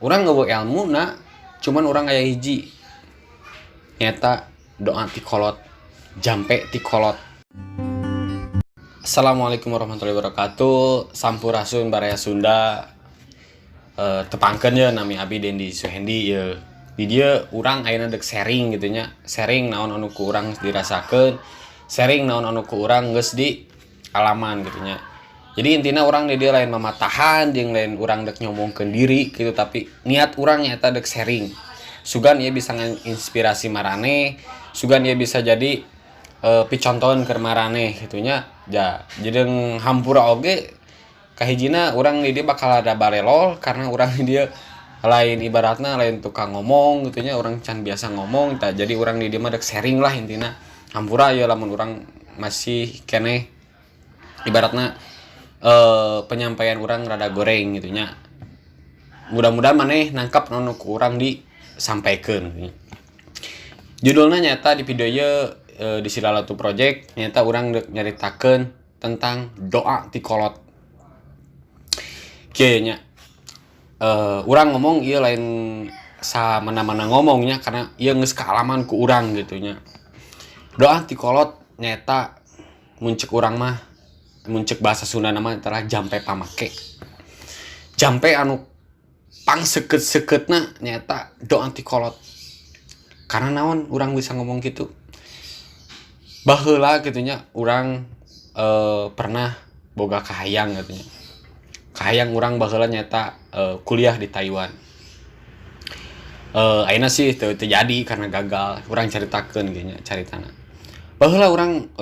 Urang euweuh elmuna, cuman urang aya hiji, nyaeta doa ti kolot, jampe ti kolot. Assalamualaikum warahmatullahi wabarakatuh. Sampurasun, baraya Sunda. Tepangkeun ye, nami abi Dendi Suhendi. Ye, di dieu urang ayeuna dek sharing gitu nya, sharing naon anu ku urang dirasakeun, sharing naon anu ku urang geus di alaman gitu nya. Jadi intinya urang di dieu lain mamatahan jeung lain urang dek nyombongkeun diri gitu, tapi niat urang nyata dek sharing, sugan ieu bisa nginspirasi maraneh, sugan ieu bisa jadi picontohan keur maraneh gitu nya. Ja, jadi hampura oge, kahijina urang di dieu bakal ada balelol karena urang di dieu lain, ibaratna lain tukang ngomong gitu nya, urang can biasa ngomong tah. Jadi urang di dieu mah dek sharing lah intina. Hampura ya lamun urang masih keneh ibaratna penyampaian urang rada goreng gitu nya. Mudah-mudahan maneh nangkap nu ku urang disampaikan gitu. Judulnya nyaeta di video ieu di Silalatu Project, nyaeta urang dek nyaritakeun tentang doa ti kolot. Kieu nya, urang ngomong ieu lain samana-mana ngomongnya, karena ieu geus kaalaman ku urang gitu nya. Doa ti kolot nyaeta mun cek urang mah, mun cek bahasa Sunda mah, adalah jampe pamake, jampe anu pangseukeut-seukeutna nyaeta doa ti kolot. Karena naon urang bisa ngomong gitu? Baheula gitu nya, urang pernah boga kahayang gitu nya. Kahayang urang baheula nyaeta kuliah di Taiwan. Ayeuna sih teu teu jadi karena gagal. Urang caritakeun gitu nya caritana. Baheula urang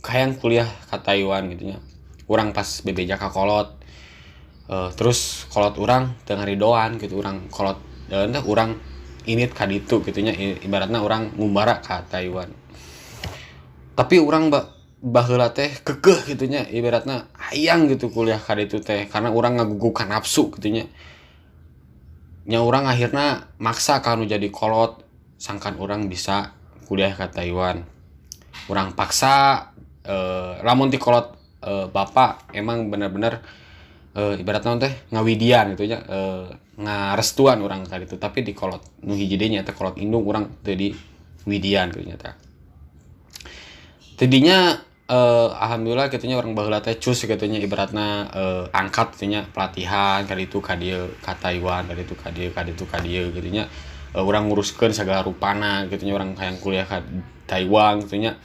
kahayang kuliah ka Taiwan gitu nya. Urang pas bebeja ka kolot, terus kolot urang teu ngaridoan gitu urang kolot teh urang indit ka ditu gitu nya, ibaratna urang ngumbara ka Taiwan. Tapi urang baheula teh keukeuh gitu nya, ibaratna hayang gitu kuliah ka ditu teh karena urang ngagugukan nafsu gitu nya. Nya, urang akhirna maksa ka nu jadi kolot sangkan urang bisa kuliah ka Taiwan. Urang paksa. Lamun ti kolot bapak emang bener-bener ibaratna teh ngawidian gitu nya, ngarestuan urang ka ditu, tapi di kolot nu hiji deui, nyaeta kolot indung urang, teu di widian gitu nya tah. Tidinya alhamdulillah kitu nya, urang baheula teh cus kitu nya, ibaratna angkat kitu nya, pelatihan ka ditu ka dieu, ka Taiwan, ka ditu ka dieu, ka ditu ka dieu kitu nya. Urang nguruskeun sagala rupana kitu nya, urang hayang kuliah ka Taiwan kitu nya.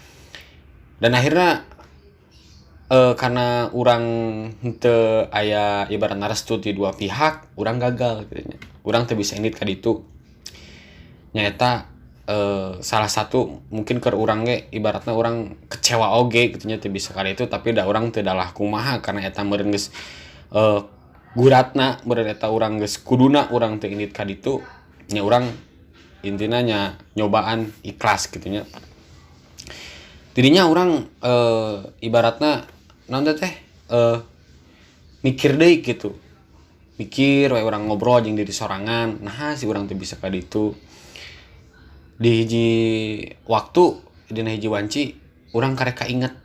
Dan akhirna karena urang henteu aya ibaratna restu ti dua pihak, urang gagal kitu nya. Urang teu bisa indit ka ditu. Nyaeta salah satu mungkin keur urang ge ibaratna urang kecewa oge kitu nya, teu bisa ka ditu, tapi da urang teu dalah kumaha karena eta meureun geus guratna, meureun eta urang geus kuduna urang teu indit ka ditu nya. Urang intina nya nyobaan ikhlas kitu nya. Tidinya urang ibaratna naon teh mikir deui gitu, mikir we, urang ngobrol jeung diri sorangan, naha sih urang teu bisa ka ditu? Di hiji waktu, dina hiji wanci, urang karek kainget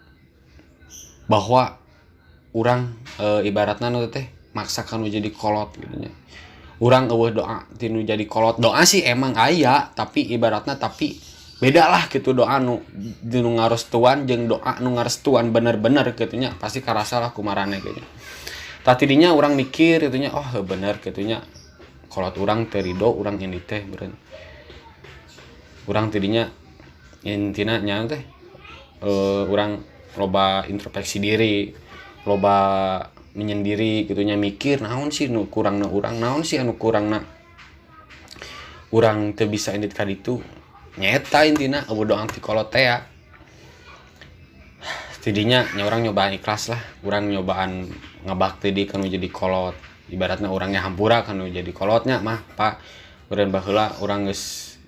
bahwa urang ibaratna nu teh maksa ka nu jadi kolot gitu nya. Urang euweuh doa ti nu jadi kolot. Doa sih emang aya, tapi ibaratna tapi beda lah gitu, doa nu nu ngarestuan jeung doa nu ngarestuan bener-bener gitu nya, pasti karasa lah ku maraneh gitu nya. Tah, tidinya urang mikir gitu nya, oh bener gitu nya, kolot urang teu ridho urang ini teh meureun. Urang tidinya intina nya teh urang loba introspeksi diri, loba menyendiri gitu nya, mikir naon sih nu kurangna urang, naon sih anu kurangna urang teu bisa indit ka ditu. Nyaeta intina euweuh doa ti kolot teh ya. Tidinya nya urang nyobaan ikhlas lah, urang nyobaan ngabakti di ka nu jadi kolot, ibaratna urangnya hampura ka nu jadi kolotnya mah, Pak. Meureun baheula urang geus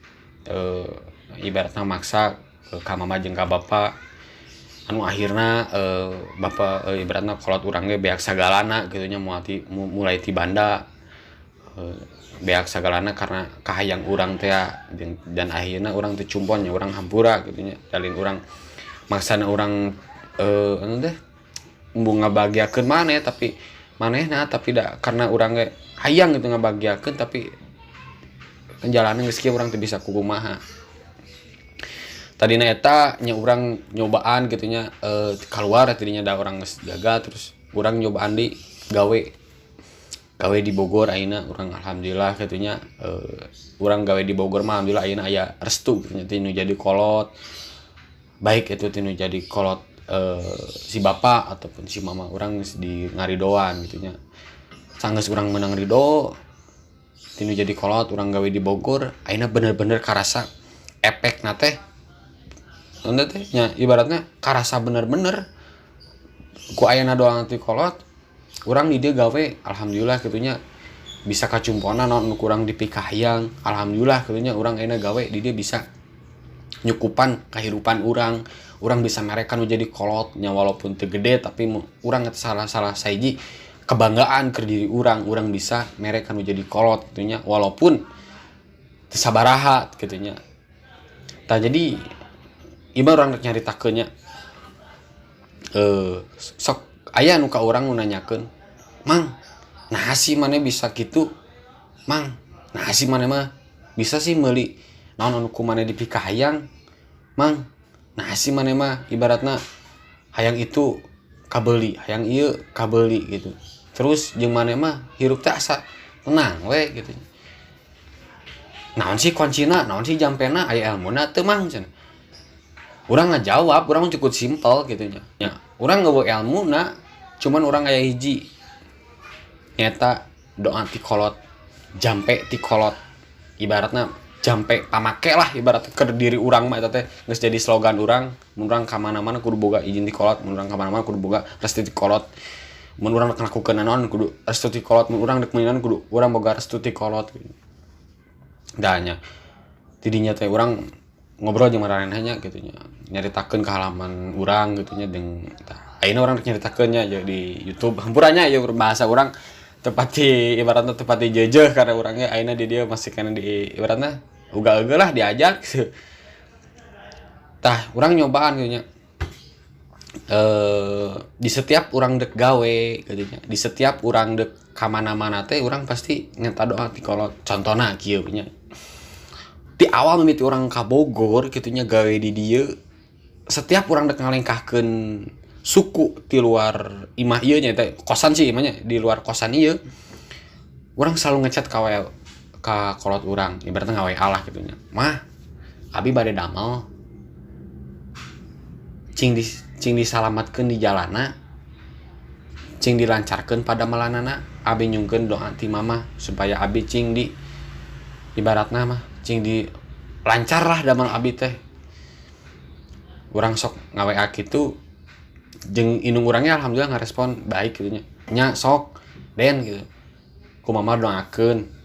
ibaratna maksa ka mama jeung ka bapa, anu akhirna bapa ibaratna kolot urang ge beak sagalana kitu nya, moal ti mulai ti banda beak sagalana karena kahayang urang teh dan akhirna urang teu cumpon nya. Urang hampura kitu nya, dalin urang maksana urang anu teh embung ngabahagiakeun maneh, tapi manehna, tapi da karena urang ge Hayang gitu ngabahagiakeun, tapi kan jalanna geus kieu, urang teu bisa kumaha. Tadina eta nya urang nyobaan gitu nya, keluar tadinya da urang geus gagal, terus urang nyobaan di gawe gawe di Bogor. Ayeuna urang alhamdulillah gitu nya, urang gawe di Bogor mah alhamdulillah ayeuna aya restu gitu nya tinu jadi kolot, baik itu tinu jadi kolot si bapak ataupun si mama urang geus di ngaridoan gitu nya. Sanggeus urang menang ridho tinu jadi kolot, urang gawe di Bogor ayeuna bener-bener karasa efekna teh teh nya, ibaratnya karasa bener-bener ku ayana doa ti kolot. Urang di dieu gawe alhamdulillah gitu nya, bisa kacumpona naon nu kurang dipikahayang. Alhamdulillah gitu nya, urang ayeuna gawe di dieu bisa nyukupan kehidupan urang, urang bisa mereka nu jadi kolot nya, walaupun teu gede tapi urang salah salah sahiji kebanggaan ke diri urang, urang bisa mereka nu jadi kolot gitu nya, walaupun teu sabaraha gitu nya. Tah, jadi ieu urang rek nyaritakeun nya, sok aya nu ka urang nu nanyakeun, "Mang, naha sih maneh bisa kitu? Mang, naha sih maneh mah bisa sih meuli naon anu ku maneh dipikahayang? Mang, naha sih maneh mah ibaratna hayang itu kabeuli, hayang ieu kabeuli gitu, terus jeung maneh mah hirup teh asa tenang we gitu, naon sih kuncina, naon sih jampena, aya elmuna teu, Mang?" cenah. Urang ngajawab, urang cukup simpel gitu nya. Ya, urang euweuh elmuna, cuman urang aya hiji, nyaeta doa ti kolot, jampe ti kolot, ibaratna jampe pamake lah. Ibarat ke diri urang mah eta teh geus jadi slogan urang. Mun urang ka mana-mana kudu boga izin ti kolot, mun urang ka mana-mana kudu boga restu ti kolot, mun urang rek ngalakukeun naon kudu restu ti kolot, mun urang rek meuli naon kudu urang boga restu ti kolot. Da nya tidinya teh urang ngobrol jeung maranehna nya gitu nya, nyaritakeun kahalaman urang gitu nya. Jeung tah ayeuna urang rek nyaritakeun nya di YouTube. Hampura nya, ieu bahasa urang teu pati, ibaratna teu pati jeujeuh, karena urangnya ayeuna di dieu masih keneh di ibaratna uga-uga lah diajak gitu. Tah, urang nyobaan gitu nya, di setiap urang dek gawe gitu nya, di setiap urang dek ka mana-mana teh urang pasti minta doa ti kolot. Contohna kieu nya, di awal mimiti urang ka Bogor gitu nya, gawe di dieu, setiap urang dek ngalengkahkeun suku di luar imah ieu nya teh, kosan sih imahnya, di luar kosan ieu, urang selalu ngechat ka WA ka kolot urang, ibaratnya nga WA lah gitu nya, "Mah, abi bade damel, cing disalamatkeun di jalana, cing dilancarkeun padamelanana. Abi nyungkeun doa ti mama supaya abi cing di ibaratna mah cing di lancar lah damel abi teh." Urang sok nga WA kitu jeung indung urangnya, alhamdulillah ngarespon baik gitu nya, "Nya sok, Den," gitu, "ku mama doakeun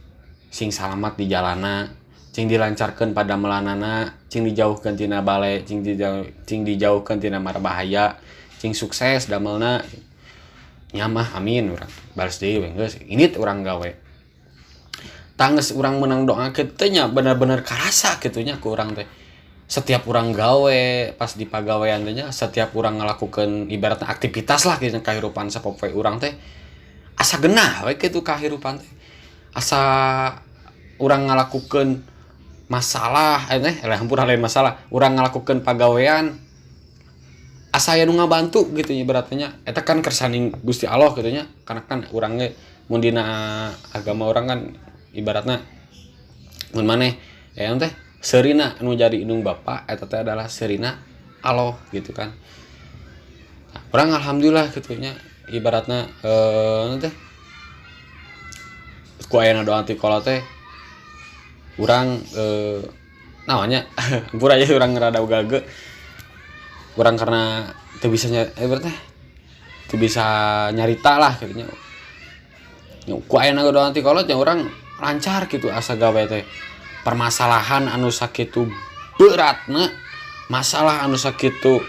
sing salamat di jalana, cing dilancarkeun padamelanana, cing dijauhkeun tina bale, cing dijauhkeun tina mara bahaya, cing sukses damelna." "Nya Mah, amin," urang balas deui we. Geus indit urang gawe. Tah, geus urang menang doa kitu teh nya, bener-bener karasa kitu nya ku urang teh. Setiap urang gawe, pas di pagawean teh nya, setiap urang ngalakukeun ibaratna aktivitas lah gitu, kahirupan sapopoe urang teh asa genah we kitu kahirupan teh, asa urang ngalakukeun masalah eh lah, hampura, lain masalah, urang ngalakukeun pagawean asa aya nu ngabantu gitu ibaratnya nya. Eta kan kersaning Gusti Allah gitu nya, karena kan urang ge mun dina agama urang kan ibaratna mun maneh aya teh seurina nu jadi indung bapa eta teh adalah seurina Allah gitu kan. Nah, urang alhamdulillah gitu nya, ibaratna teh ku ayana doa ti kolot teh urang naonnya, hampura ya, urang rada ugage urang karena teu bisa berarti teu bisa nyarita lah gitu nya. Ku ayana doa ti kolot ya urang lancar gitu, asa gawe teh permasalahan anu sakitu beratna, masalah anu sakitu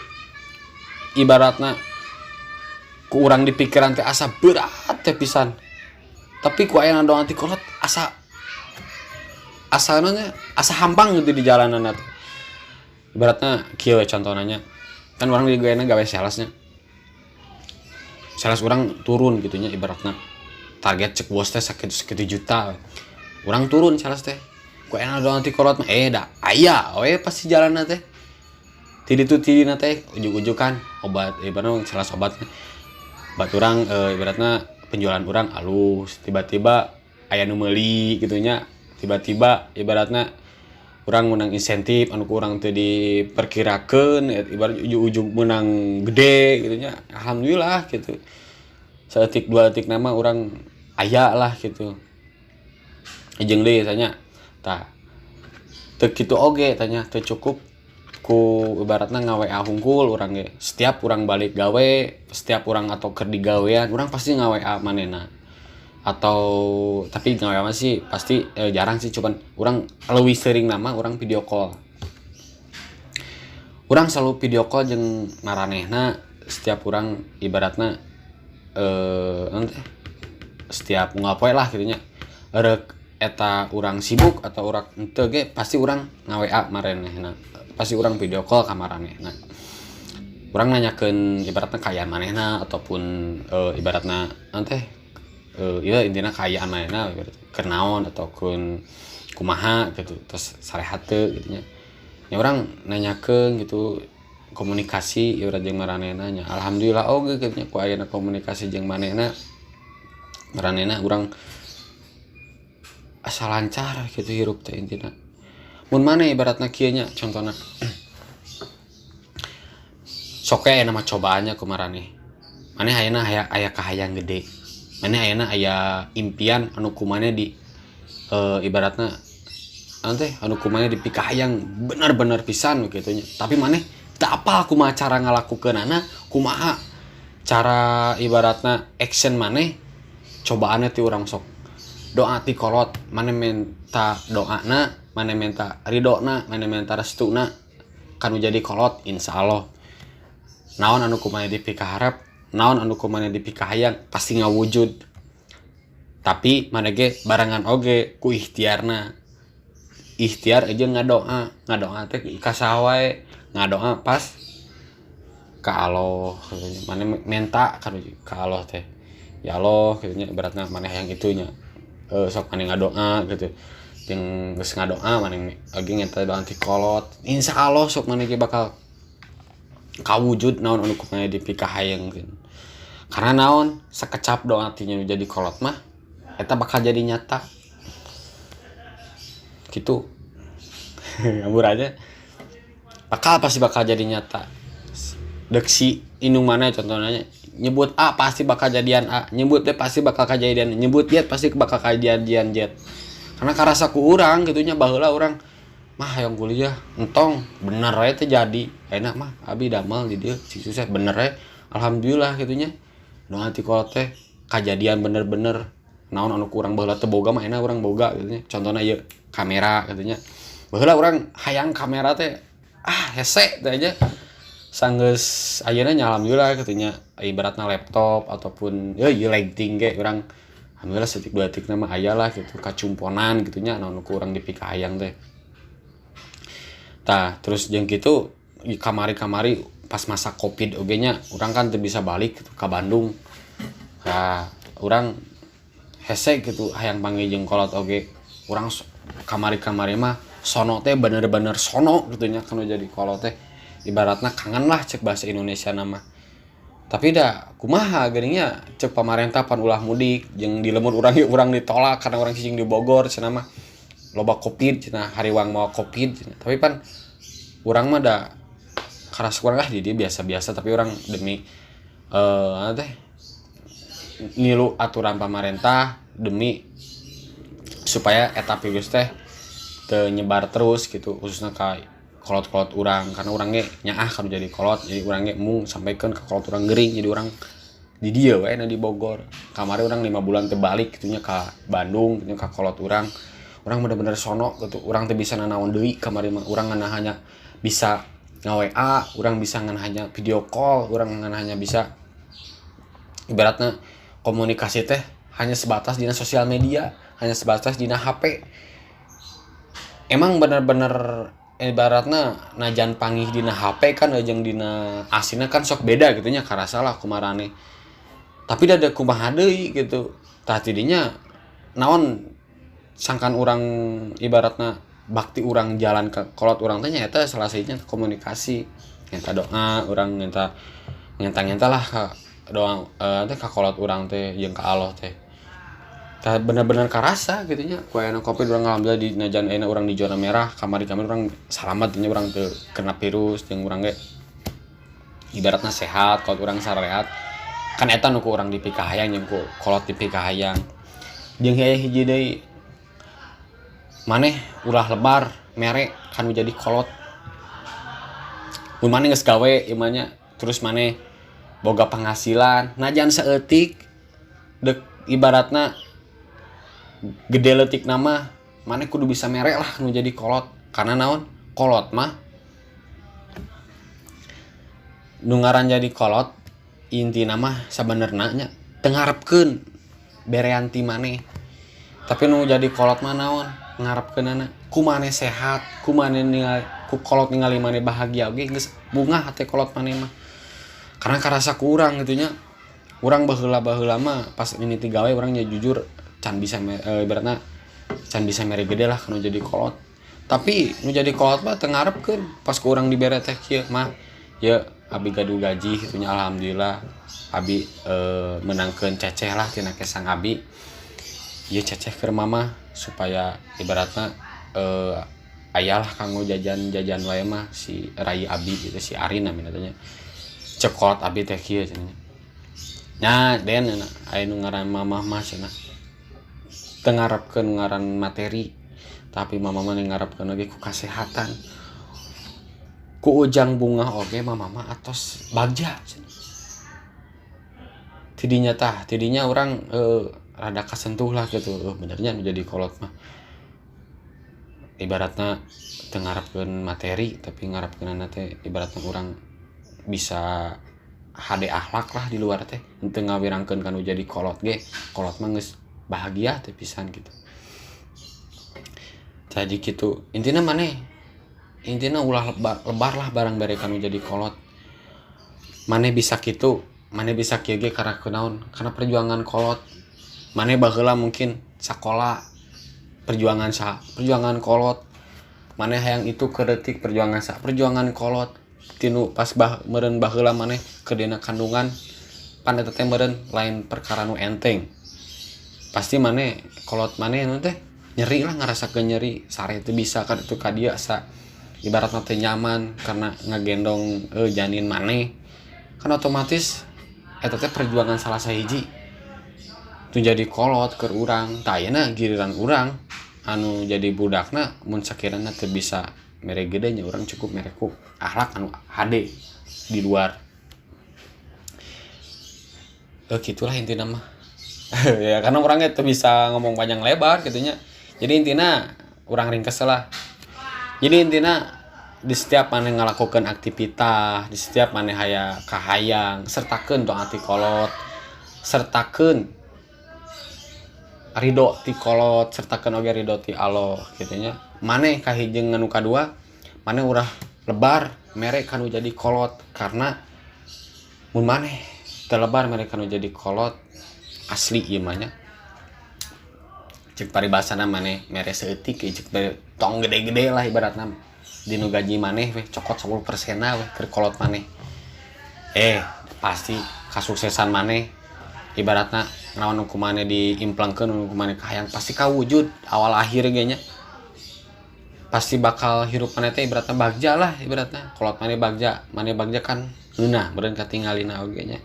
ibaratna ku urang di pikiran teh asa berat teh pisan, tapi ku ayana doa ti kolot asa asa nya asa hampang gitu di jalanan teh. Ibaratnya kieu we contohnya nya, kan urang di gawe salesnya, sales urang turun gitu nya, ibaratna Target cek bos teh sakitu sakitu juta. Urang turun sales teh. Ku enak doa ti kolot mah da aya we pasti jalanna teh. Ti ditu ti dina teh ujug-ujugan obat ibaratna sales obat. Obat urang ibaratna penjualan urang alus, tiba-tiba aya nu meuli kitu nya. Tiba-tiba ibaratna urang menang insentif anu ku urang teu diperkirakeun, ibarat ujug-ujug menang gede gitu nya. Alhamdulillah gitu. Saeutik dua detik nama urang aya lah gitu. Jeung deui tanya, tah teu kitu oge tanya, teu cukup ku ibaratna nga-WA hungkul urang ge. Setiap urang balik gawe, setiap urang atau keur digawean, urang pasti nga-WA manehna. Atau tapi nga-WA mah sih pasti jarang sih, cuman urang leuwih sering nama urang video call. Urang selalu video call jeung maranehna setiap urang ibaratna naon teh, setiap unggal poe lah kitu nya. Rek eta urang sibuk atau urang henteu ge pasti urang nga-WA maranehna. Pasti urang video call ka maranehna. Urang nanyakeun ibaratna kaayaan manehna ataupun ibaratna naon teh, ieu intina kaayaan manehna keur naon ataupun kumaha gitu, terus sarehat teu gitu nya. Ya urang nanyakeun gitu, komunikasi ibarat jeung maranehna nya. Alhamdulillah oge kitu nya ku ayana komunikasi jeung manehna. Maranehna urang asa lancar gitu hirup teh intina. Mun maneh ibaratna kieu nya contona. Sok we aya mah cobaannya ku maraneh. Maneh ayeuna aya kahayang gede. Maneh ayeuna aya impian anu ku maneh di ibaratna naon teh, anu ku maneh dipikahayang bener-bener pisan kitu nya. Tapi maneh teu apal kumaha cara ngalakukeunana, kumaha cara ibaratna action maneh, cobaanna ti urang sok. Doa ti kolot, maneh minta doana, maneh minta ridona, maneh minta restuna kanu jadi kolot, insyaallah naon anu ku maneh dipikaharep, naon anu ku maneh dipikahayang pasti ngawujud. Tapi maneh ge barengan oge ku ikhtiarna. Ikhtiar jeung ngadoa, ngadoa teh ka saha wae, ngadoa pas ka Allah maneh minta ka Allah teh. Ya Allah kitu nya, ibaratna maneh hayang itu nya. Sok maneh ngadoa gitu. Jeung geus ngadoa maneh oge minta doa ti kolot. Insyaallah sok maneh ge bakal kawujud naon anu ku maneh dipikahayang. Karena naon, sakecap doa ti nu jadi kolot mah eta bakal jadi nyata. Gitu. Ngabur aja. Bakal pasti bakal jadi nyata. Dek si indung mana contohnya nyebut A pasti bakal jadian A, nyebut B pasti bakal kejadian, nyebut Z pasti bakal kejadian Z. Karena karasa ku urang kitu nya, baheula urang mah hayang kuliah entong bener we teh jadi. Enak mah abi damel di dieu cik sukses bener we. Alhamdulillah kitu nya. Doa ti kolot teh kajadian bener-bener. Naon anu ku urang baheula teu boga mah enak urang boga kitu nya. Contohna ieu kamera kitu nya. Baheula urang hayang kamera teh ah hese teh aja. Sanggeus ayeuna nya alhamdulillah kitu nya, ibaratna laptop ataupun ya ieu lighting ge urang alhamdulillah setik dua detik mah aya lah gitu, kacumponan kitu nya naon ku urang dipikahayang teh. Tah terus jeung kitu kamari-kamari pas masa Covid oge nya urang kan teu bisa balik gitu ka Bandung. Tah urang hese gitu hayang panggih jeung kolot oge. Urang kamari-kamari mah sono teh bener-bener sono gitu nya kanu jadi kolot teh. Ibaratna kangen lah cek bahasa Indonesia nama. Tapi da kumaha geuning nya, cek pamarentah pan ulah mudik jeung di lemur urang ge urang ditolak karena urang cicing di Bogor cenah mah loba Covid cenah, hariwang mawa Covid cenah. Tapi pan urang mah da karas kurang lah di dia biasa-biasa, tapi urang demi teh ngilu aturan pamarentah demi supaya eta virus teh teu nyebar terus gitu, khususnya ka kolot-kolot urang, karena urang ge nyaah kalau jadi kolot, jadi urang ge mung sampaikeun ka kolot urang gering, jadi urang di dieu we na di Bogor. Kamari urang 5 bulan teu balik kitu nya ka Bandung kitu ka kolot urang. Urang bener-bener sono gitu, urang teu bisa nanaon deui kamari mah, urang ngan hanya bisa nga-WA, urang bisa ngan hanya video call, urang ngan hanya bisa ibaratna komunikasi teh hanya sebatas dina sosial media, hanya sebatas dina HP. Emang bener-bener ibaratna najan panggih dina HP kan jeung dina asina kan sok beda gitu nya, karasa lah kumarane. Tapi da kumaha deui gitu. Tah, tidinya naon sangkan urang ibaratna bakti urang jalan ke kolot urang teh, nyaeta salah sahijina komunikasi, nyata doa urang, nyata ngenta-ngenta lah ka doa teh ka kolot urang teh jeung ka Allah teh. Tah, bener-bener karasa gitu nya ku ayana Covid urang. Alhamdulillah, di najan ayeuna urang di zona merah, kamari-kamari urang salamat nya, urang teu kena virus, jeung urang ge ibaratna sehat, kolot urang sarehat. Kan eta nu ku urang dipikahayang jeung ku kolot dipikahayang. Jeung aya hiji deui, maneh ulah lebar mere kanu jadi kolot. Mun maneh geus gawe ieu mah nya, terus maneh boga penghasilan najan saeutik, dek ibaratna gede leutik nama, maneh kudu bisa mere lah nu jadi kolot. Karena naon? Kolot mah, nu ngaran jadi kolot, intina mah sabenerna nya teu ngarepkeun berean ti maneh. Tapi nu jadi kolot mah naon ngarepkeunana? Ku maneh sehat, ku maneh ningali, ku kolot ningali maneh bahagia oge geus bungah hate kolot maneh mah. Karena karasa ku urang gitu nya, urang baheula baheula mah pas mimiti gawe, urang nya jujur can bisa ibaratna can bisa mere gede lah nu jadi kolot. Tapi nu jadi kolot mah teu ngarepkeun. Pas ku urang dibere teh kieu mah ya, abi gaduh gaji kitu nya, alhamdulillah abi meunangkeun ceceh lah tina kesang abi ieu, ceceh keur mama supaya ibaratna aya lah kanggo jajan-jajan wae mah si rai abi gitu, si Arin namina teh nya. Cek kolot abi teh kieu cenah nya, "Den, aya nu ngaran mamah mah," cenah, "teu ngarepkeun ngaran materi, tapi mama mah ngarepkeun oge ku kasehatan, ku ujang bungah oge mama mah atos bagja," cenah. Tidinya tah, tidinya urang rada kasentuh lah gitu. Benernya nu jadi kolot mah ibaratna teu ngarepkeun materi, tapi ngarepkeunana teh ibaratna urang bisa hade akhlak lah di luar teh, henteu ngawirangkeun kanu jadi kolot ge, kolot mah geus bahagia teh pisan gitu. Jadi gitu intina maneh, intina ulah lebar, lebar lah barang bere kanu jadi kolot. Maneh bisa kitu, maneh bisa kieu ge karena kunaon? Karena perjuangan kolot maneh. Baheula mungkin sakola perjuangan sa perjuangan kolot maneh, hayang itu ke detik perjuangan sa perjuangan kolot. Tinu pas bah meureun baheula maneh keur dina kandungan pan eta teh meureun lain perkara nu enteng. Pasti maneh, kolot maneh nu teh nyeri lah, ngarasakeun nyeri sare teu bisa kan itu ka dieu, asa ibaratna teu nyaman karena ngagendong janin maneh. Kan otomatis eta teh perjuangan salah sahiji tu jadi kolot keur urang. Tah, ayeuna giliran urang anu jadi budakna, mun sakirana teu bisa mere gede nya urang cukup mere ku akhlak anu hade di luar. Gitulah intina mah ya, karena orangnya tuh bisa ngomong panjang lebar gitu nya. Jadi intina urang ringkes lah. Jadi intina di setiap maneh ngalakukan aktivitas, di setiap maneh haya kahayang, sertakeun doa ti kolot, sertakeun ridho ti kolot, sertakeun oge ridho ti Allah gitu nya. Maneh kahiji. Anu kadua, maneh ulah lebar mere kanu jadi kolot, karena mun maneh teu lebar mere kanu jadi kolot, asli ieu mah nya, cek paribasana maneh mere saeutik cek bare tong gede-gede lah. Ibaratna dinu gaji maneh weh cokot 10% weh keur kolot maneh, pasti kasuksesan maneh, ibaratna naon nu ku maneh diimplangkeun, nu ku maneh kahayang, pasti kawujud awal akhir ge nya. Pasti bakal hirup maneh teh ibaratna bagja lah. Ibaratna kolot maneh bagja, maneh bagja, kan ngeunah meureun katingalina oge nya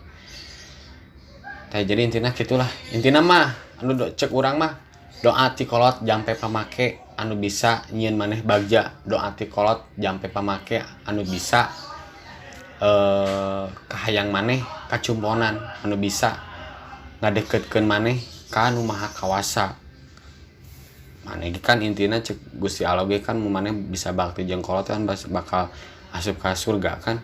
teh. Jadi intina gitulah. Intina mah anu cek urang mah, doa ti kolot jampe pamake anu bisa nyieun maneh bagja, doa ti kolot jampe pamake anu bisa kahayang maneh kacumponan, anu bisa ngadeketkeun maneh ka nu maha kawasa. Maneh ge kan intina cek Gusti Allah ge kan mun maneh bisa bakti jeung kolot kan bakal asup ka surga kan.